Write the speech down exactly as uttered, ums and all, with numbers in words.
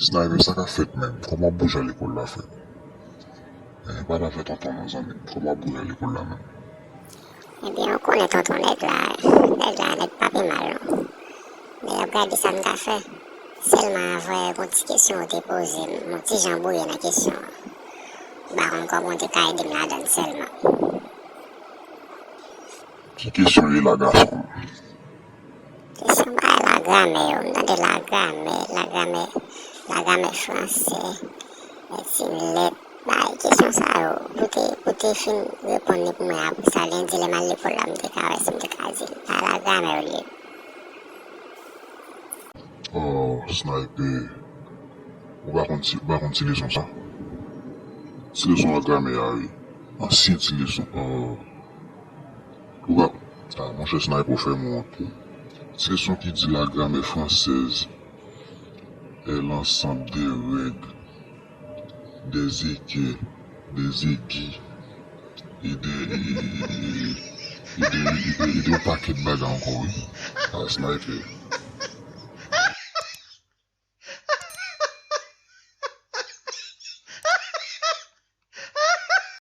Sniper, sa k ap fèt menm? Kòman w ap bouje al lekòl la, frè? Eh, pa t avè tonton non, zanmi m. Kòman w ap bouje al lekòl la menm? Ebyen, ou konnen tonton nèg la, nèg la, nèg pa pi mal non. Men y ap gade sa n ka fè. Sèlman avè yon ti kesyon ou te poze m, yon ti jan bouye nan kesyon an. M pa konn kòman w te ka ede m ladan l sèlman. Ki kesyon li la, gason m? Kesyon bay lagramè yo, m tande lagramè, lagramè, lagramè fransè, mèdsin lèt, bay kesyon sa yo, pou te, pou te fin reponn li pou mwen apre sa, lendi lè m al lekòl la, m te ka wè si m te ka di l, bay lagramè yo li. Oh, Sniper, ou pa konn ti, ou pa konn ti leson sa? Ti leson lagramè a, wi. Ansyen ti leson. Oh. Ou pa, ah, monchè, Sniper, ou fè m wont. Ti leson ki di la grammaire française est l'ensemble des règles, des équipes, des aiguilles, e de, e de, e de, e de, e de yon pakèt bagay ankò, wi. Ah, Sniper.